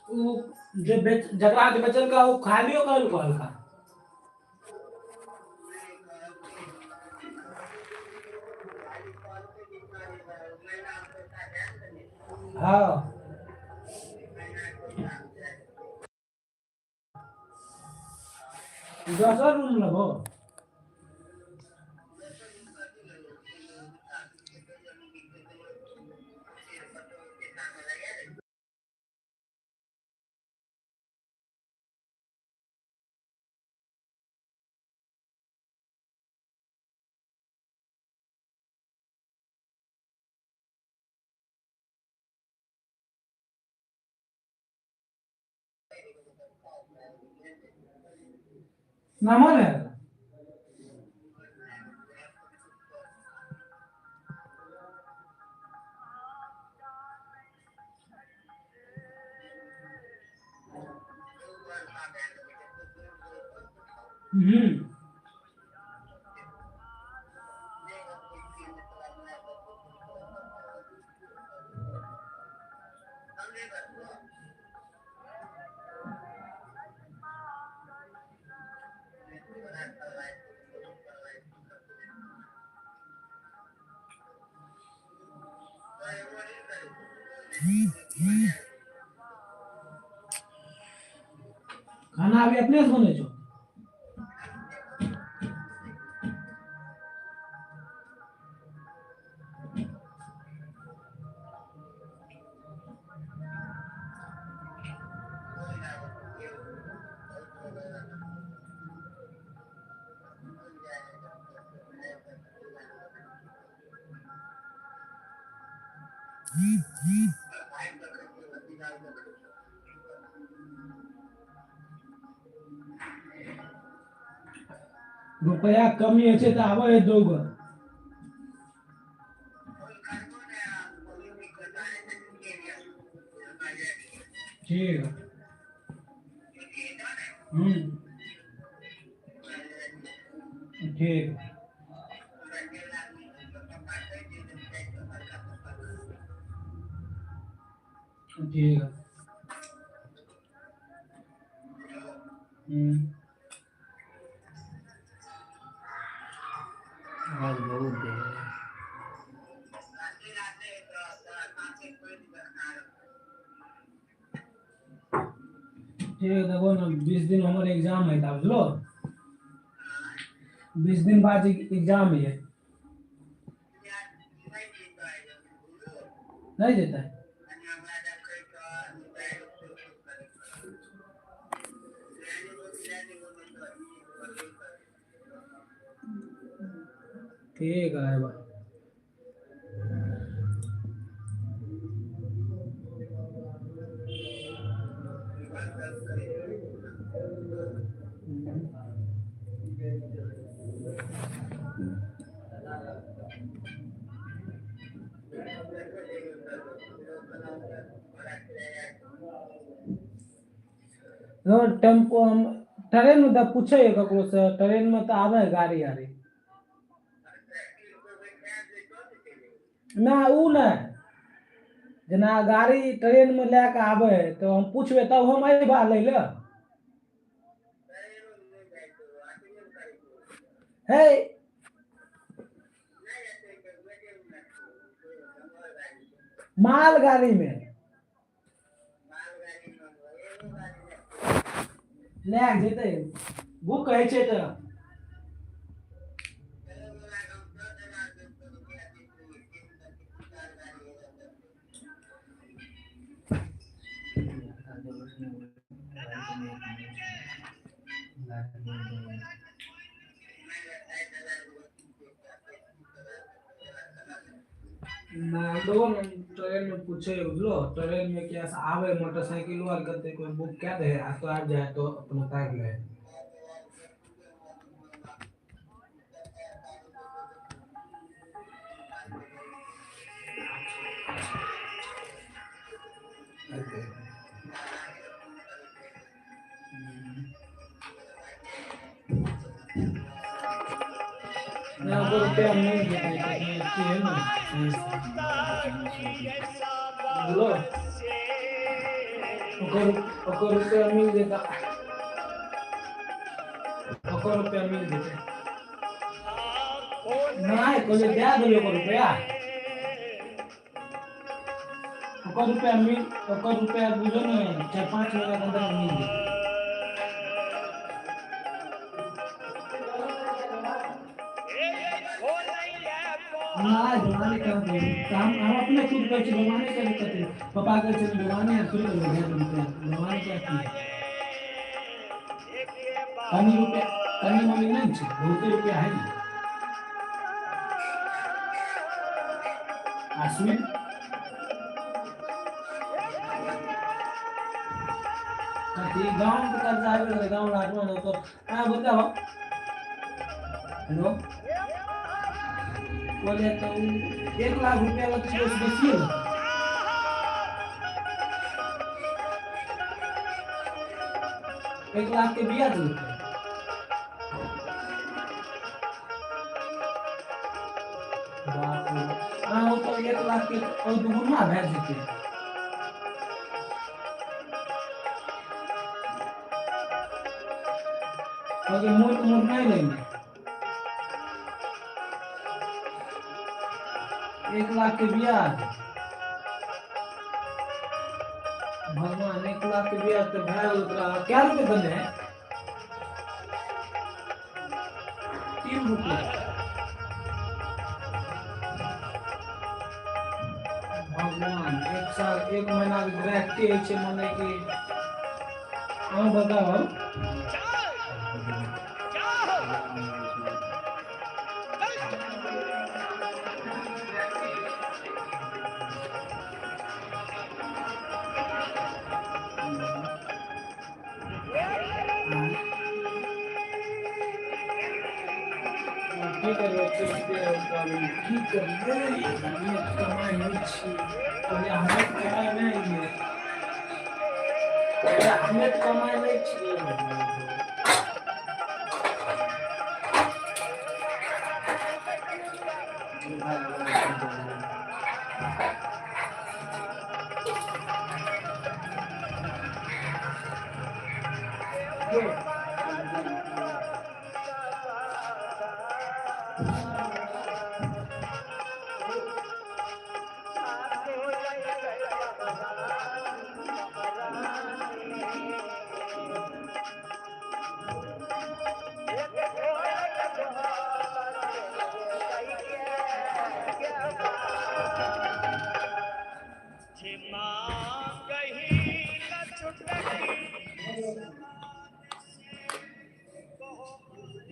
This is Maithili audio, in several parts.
ओ जे बेच जकरा जे बेचलका ओ खालियो करल कहलका। हँ। दोसर रूम लेबहो? नमन है। हम्म। खाना अभी अपने से बनै छौ? रुपैआ कमी होइ छै तऽ आबै है दौगल। ठीक है। हम्म। ठीक। ठीक है। हम्म। आवाज बहुत दे है। ठीक है, देखो ने 20 दिन हमर एग्जाम है, तऽ बुझलो 20 दिन बाद एग्जाम है। नहि जेतै? ठीक है बा। टेम्पो हम ट्रेन मे तऽ पूछे ककरो से, ट्रेन में तऽ आबे है गाड़ी आरी ना? उ नहि, जेना गाड़ी ट्रेन मे लए कऽ आबै है तऽ हम पुछबै तब हम अयबा लै लए। हे, मालगाड़ी मे लए कऽ जेतै, बुक होइ छै तऽ। ट्रेन में पूछे, बुझलो, ट्रेन में क्या आवे मोटरसाइकिल आर कते कोई बुक कै दे आ तो आबि जाए तो अपन उतारि ले। ना, वो टाइम नहीं देते है ना, बुझलो। ओकर ओकर रुपैआ मिल जेतै, ओकर रुपैआ मिल जेतै। नहि कहलियै दए देबै ओकर रुपैआ, ओकर रुपैआ मिल, ओकर रुपैआ बुझो ने 4-5 महीना के अन्दर मिल जेतै। नहि, बेमानी कहाँ करै, तऽ हम अपने खुद कहै छी बेमानी करै कथी। पापा कहै छै बेमानी आर थोड़े करबै, दए देबै रुपैआ, बेमानी किया की। कनि रुपैआ कनि मनि नहि छै, बहुते रुपैआ है ने। आ सुनि कथी गाँवके कर्जा हेबे करै, गाँव लाटमे तो अहाँ बताउ। हेलो, बोले तऽ ओ 1 लाख रुपया लगतै कि ओहिसँ बेसिए लगतै? 1 लाख के ब्याज लगतै? बाप रे बाप, अहाँ ओतऽ 1 लाख के आओर दुगुना भए जेतै। कहलकै मोट मोट नहि लेंगे। 1 लाख के ब्याज, भगवान, 1 लाख के ब्याज तऽ भए गेल। तोरा कै रुपये देने है? 3 रुपया। भगवान, एक साल एक महीना के ग्राहके होइ छै, मने कि अहाँ बताउ। की करबै, की करबै, हमे कमाइ नहि छी। पहिले हमे तऽ कमाइ नहि रहियै, पहिले हमे तऽ कमाइ नहि छियै।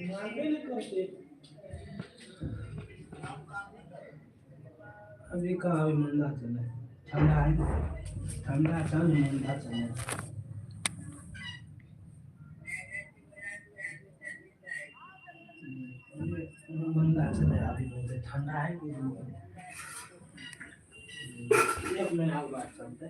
मानबे नहि करतै। अभी कहाँ, अभी मंदा चले, ठंडा है ना, ठंडा चल, मंदा चले। मंदा चले अभी, बोलते ठंडा है कि एक महीना के बाद चलते।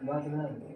बात नहीं।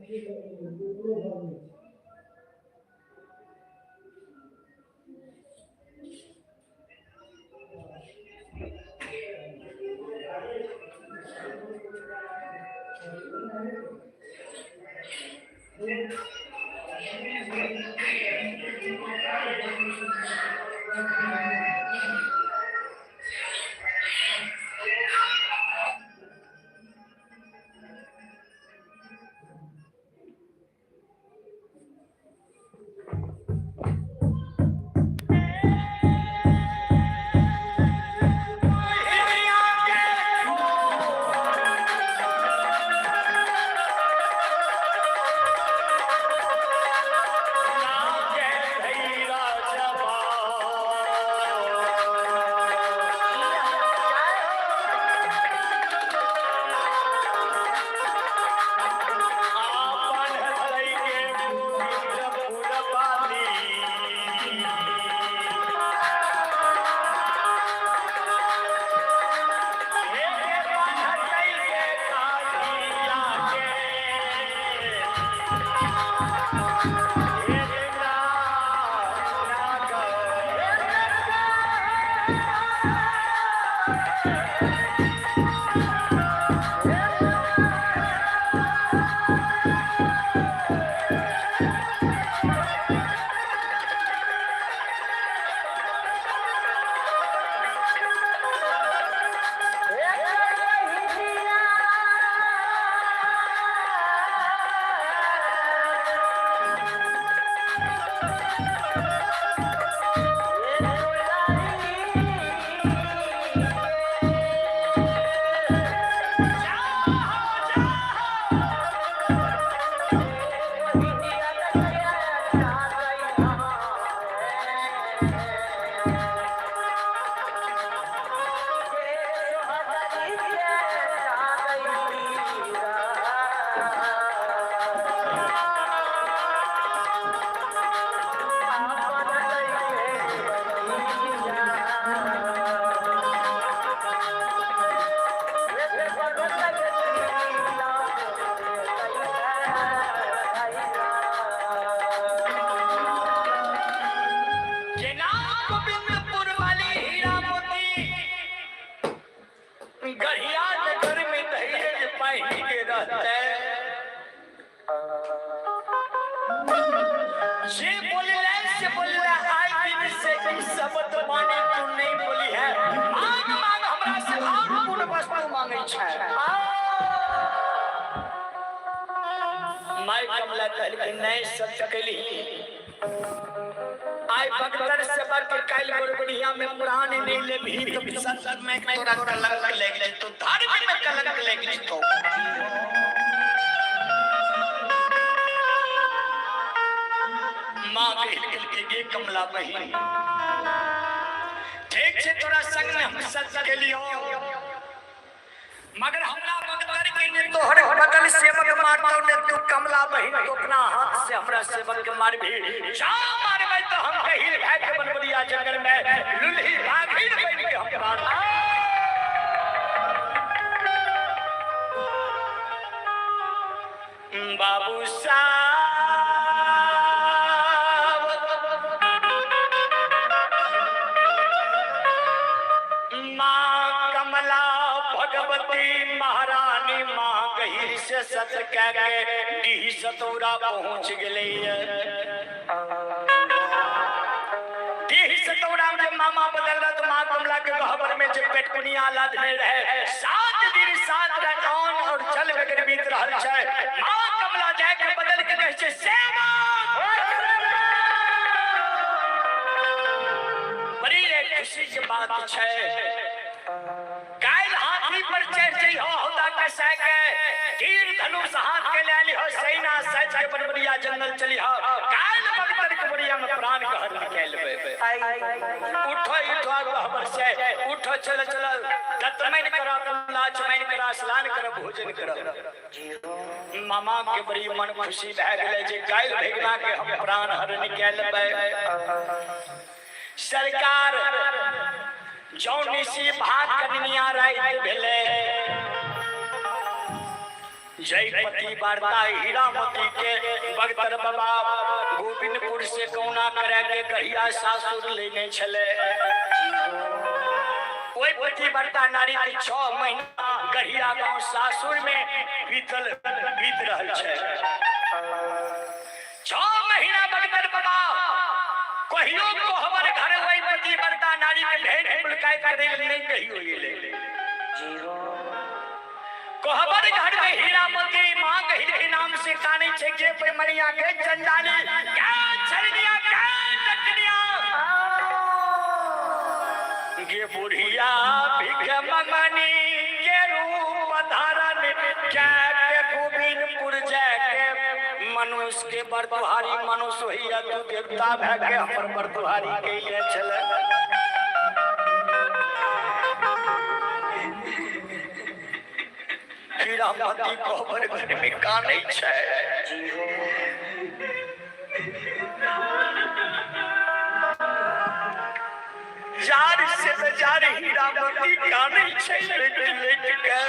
दोसरो घर नहि छै। जेना गोविंदपुर वाली हीरा मोती गढ़िया नगर में धैर्य पाहि के रहते जे बोलले से बोलले आइ दिन से ई शब्द माने तू नहीं बोली है। मांग मांग हमरा से और कोन वस्तु मांगे छै। माय कमला कहलकै नहीं सच कैली आइ बगदर से बढ़ के काल्हि बड़बढ़िया में प्राण नहीं लेबही तो सच में तोरा कलंक लागि जेतौ, धर्म में कलंक लागि जेतौ। माँ कहलकै गे कमला बहिन, ठीक छै तोरा संग में हम सच केलियौ, मगर हमरा बगदर के ने तोहर बदल सेवक मारतौ ने तू कमला बहिन तो अपना हाथ से हमरा सेवक के मारबी। जा मारबै तो हम कहिल भाई के बनबरिया जंगल में लुल्ही बाघिन बन के हम मार। बाबू साहब माँ कमला भगवती महारानी माँ गहीर से सत कह के डीह सतौरा पहुंच गेलै। डीह सतौरा में मामा बदल रहा तो माँ कमला के गहबर में जे पेटकुनिया लादने रहे 7 दिन 7 रात अन्न और जल बगैर बीत रहल छै। माँ कमला जाय के बदल के कहै छै सेवक। बड़ी एक खुशी के बात छै, काल्हि हाथी पर चढ़ जइहो हौदा कसाय के, तीर धनुष हाथ के ले लिहो, सैना सज के बनबरिया जंगल चलिहो, काल्हि बगदर के बुढ़िया में प्राण के हर निकालि लेबै। उठो उठो गहबर से उठो, चलो चलो दतमैन करो, कमला चमैन करो, स्नान करो, भोजन करो। मामा के बड़ी मन खुशी भए गेलै जे काल्हि भगना के हम प्राण हर निकालि लेबै। सरकार जौं निशी भाग कनिया राति भेलै, जयपति वार्ता हीरामती के बगतर बाबा गोविंदपुर से कौना करे के गहिया सासुर लेने छले। ओहि पतिव्रता नारी के 6 महीना गढ़िया गांव सासुर में बीत रहल छै। 6 महीना बगतर बाबा कहियो कोहबर घर ओहि पतिव्रता नारी के भेंट मुलाकात करे ले नहीं कहियो गेलै। कोहबर घर में हीरामती मां गहिर के नाम से कानै छै के प्रेमनिया के चंडाली के छड़निया के डटनिया गे बुढ़िया भिख मंगनी के रूप धारण के के गोविंदपुर जाय के मनुष्य के बरदुहारी मनुष्य होइया तू देवता भए के हमर बरदुहारी कैले छलै। हीरामती कोहबर घर में कानै छै। जार से बेजार हीरामती कानै छै लेट लेट के।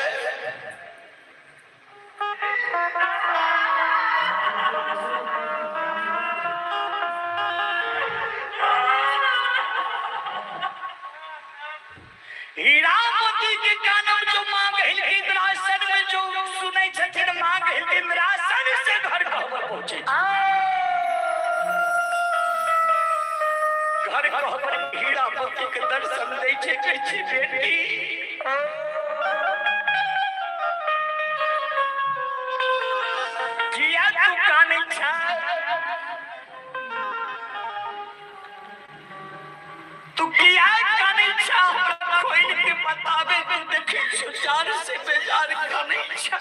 हीरामती के कानम जो मांग इंद्रासन में जो सुनै छथिन मांग इंद्रासन से घर कहबर पहुंचे घर कहबर हीरामती के दर्शन दै छै कहै छै बेटी किया तू कानै छै तू किया कानै छा हमरा खोलि के बताबे तू देखै छौ जार से बेजार कानै छा।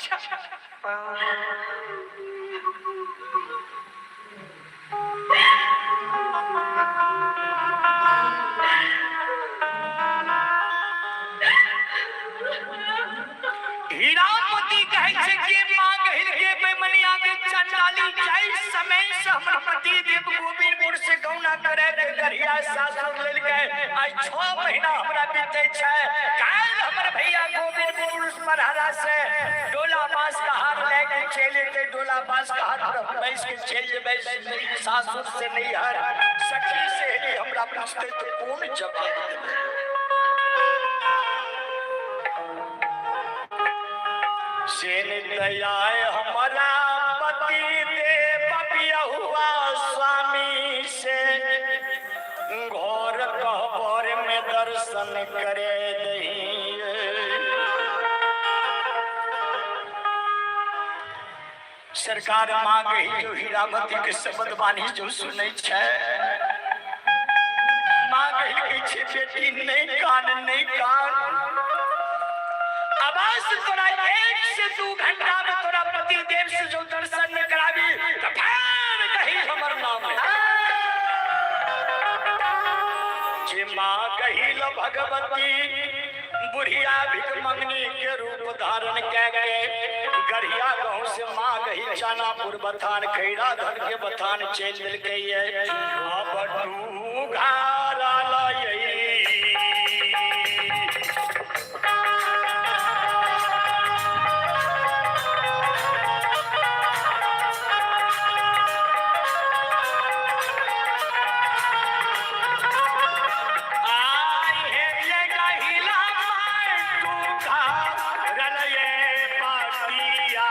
हीरामती कहै छै कि माँ गहिर के बेमनिया के चंडाली जाहि समय से हमर पति देव गोविंदपुर से गौना करे के गढ़िया सासुर लेलकै आइ 6 महीना हमरा बीतै छै। काल्हि हमर भैया गोविंदपुर मरहरा से डोला बांस के हार लए के चलि एतै। डोला बांस के हार पर हम बैस के चलि जेबै सासुर से नैहर। सखी सहेली हमरा पूछतै तऽ कोन जवाब देबै। सेन दयाए हमारा पति दे पपिया हुआ स्वामी से घर कहबर में दर्शन करे दही। सरकार माँ गई जो हीरामती के शब्द बानी जो सुनै छै माँ गई छै बेटी नहीं कान नहीं कान आवाज तोरा 1 से 2 घंटा में तोरा पति देव से जो दर्शन न कराबी तो फिर कही हमर नाम जे माँ कही ल भगवती बुढ़िया भिख मंगनी के रूप धारण कै के गढ़िया गाँव से माँ गही चानापुर बथान खैरा धर के बथान चल दिलकै अब डूघारा लई। आई हे ये गहिला माय डूघारा लये पाटिया।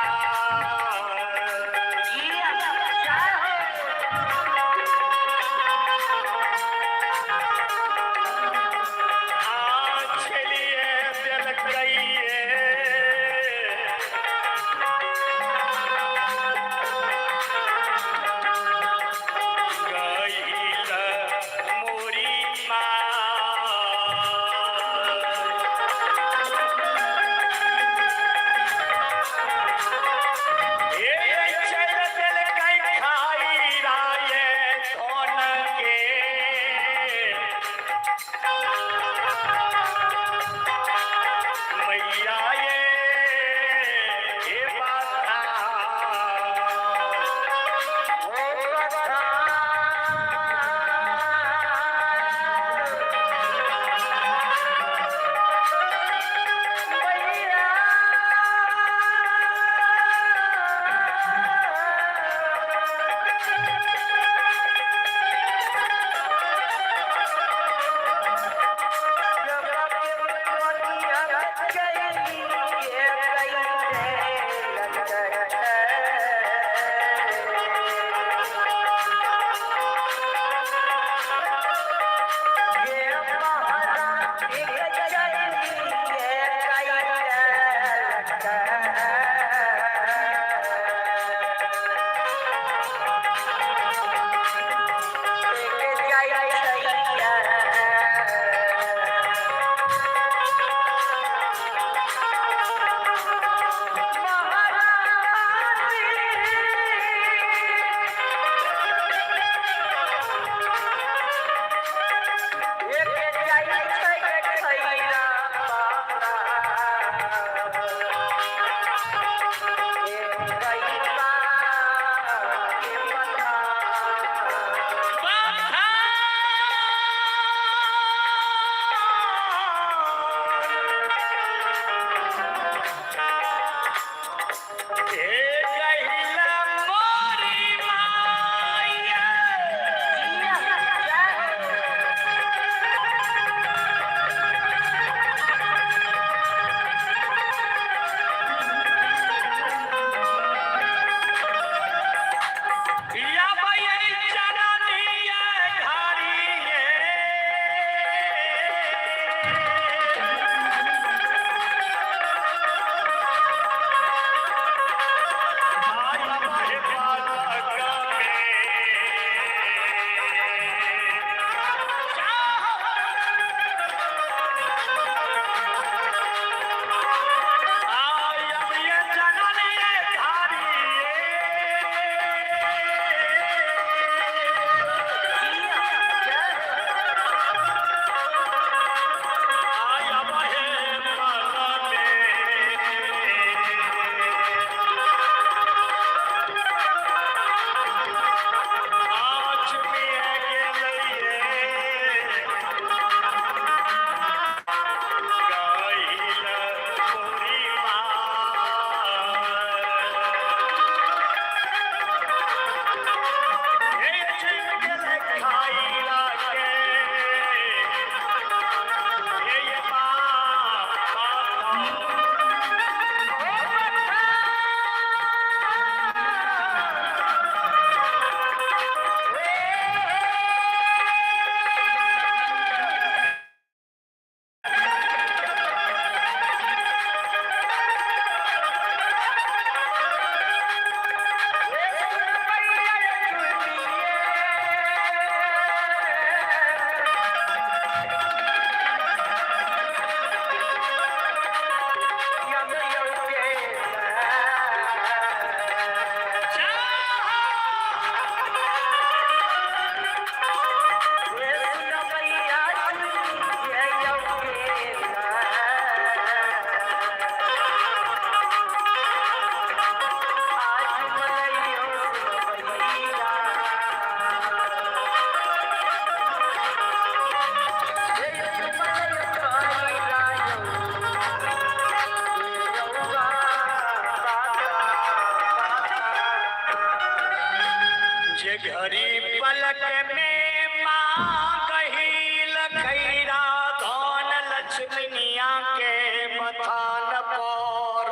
जे घड़ी पलक में माँ कही लखैरा धन लक्ष्मणिया के मथान पर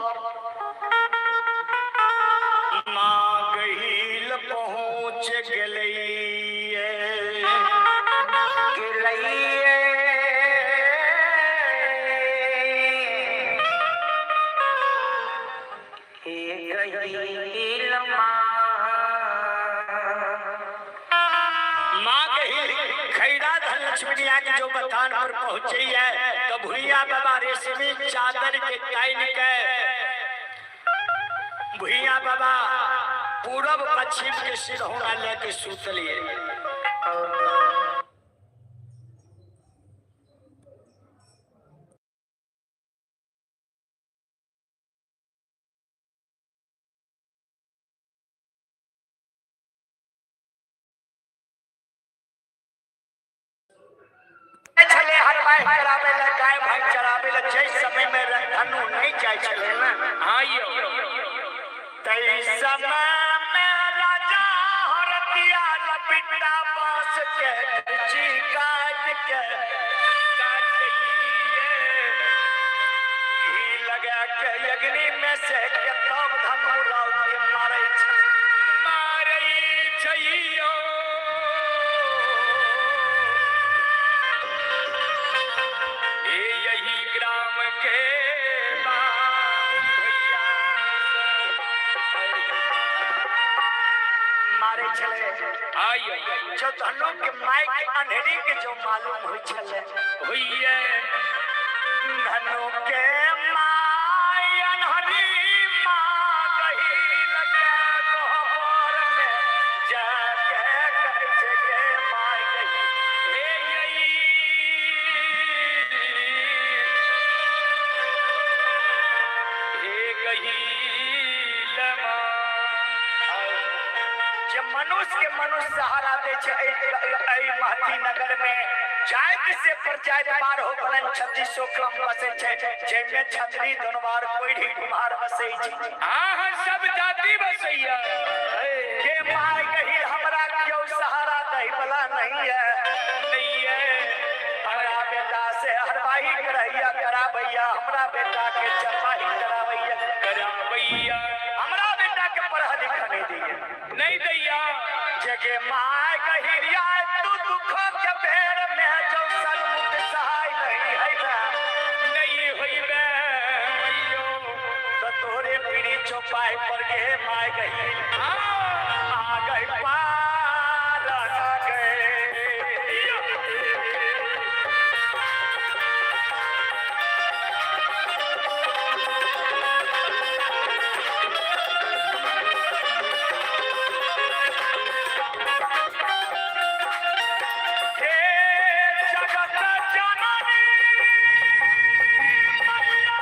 माँ गहील पहुँच गेलैये गेलैये। माँ गही खैरा धन लक्ष्मणिया के जो मथान पर पहुँचे है तो भुइया बाबा रेशमी चादर के ताइन के भुइया बाबा पूरब पश्चिम के सिरहुना लेके सुतलिए। छले हरबाई करावे ला गाय भाई चरावे ला जै समय में धनु नहीं जाय छले ना। हाँ यो तै समय में राजा हरतिया लपिटा बांस के कुची काट के घी लगा के अग्नि में से के तब धनु राउत के मारै छै। मारै छैयो। ए यही ग्राम के भैया मारै छले। आइयो जो धनु के माय के अन्हरी के जो मालूम होइ छले होइए। धनु के my अन्हरी माँ कही लगे गोबर में जाके कहै छै के my कही। हे यही हे गही लमा। जे मनुष्य के मनुष्य सहारा दै छै एहि महती नगर में जाति से प्रजाति पार हो बनन 3600 क्रम बसै छै जाहिमे छत्री दोनवार कोढ़ी कुम्हार बसै छै। हाँ हाँ सब जाति बसैया। के my कही हमरा क्यों सहारा दै वाला नहीं है। नहीं है। हमरा बेटा से हरवाही करैया कराबैया, हमरा बेटा के चरवाही कराबैया कराबैया, हमरा बेटा के पढ़ा लिखा नहीं दिया नहीं दैया। जगे my कहिरिया तू दुख के बेर में जो सन्मुख सहाय नहीं है ना। नहीं होइबे मैयो। तो तोरे पीड़ी चौपाई पर गे my कही हाँ आ गए पार आ गए। हे जगत जननी मैया।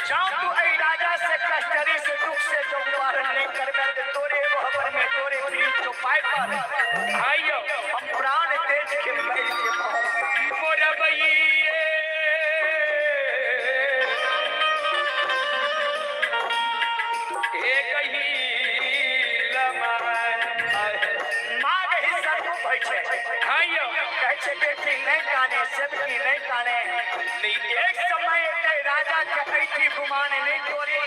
जाओ तू एहि राजा से कष्टरी से दुख से जो निवारण नहीं करबे ते तोरे बहबर में तोरे प्रीत जो पाए पर आइयो हम प्राण तेज के बैठ के मोरबइये हे कही लमान माँ गही सरगुप होइ छै। आइयो कहै छै बेटी नहि काने, सेवकी नहि काने। एक समय एतै राजा के ऐठी गुमान नहि तोरी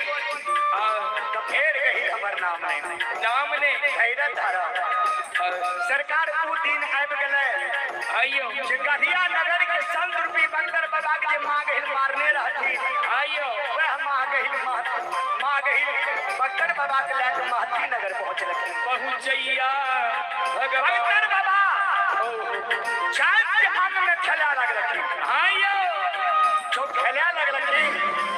तऽ फेर गही हमर नाम नहि नाम ने धैर्य धर। सरकार ऊ दिन आबि गेलै आइयो जे गढ़िया नगर के संत रूपी बंदर बाबा के जे माँ गहिल मारने रहथिन, आइयो वएह माँ गहिल माँ गहिल बंदर बाबा के लए कऽ महती नगर पहुँचलखिन। पहुँचैया भगवान बंदर बाबा जाति के अंग में खेला लगलखिन। आइयो जो खेला लगलखिन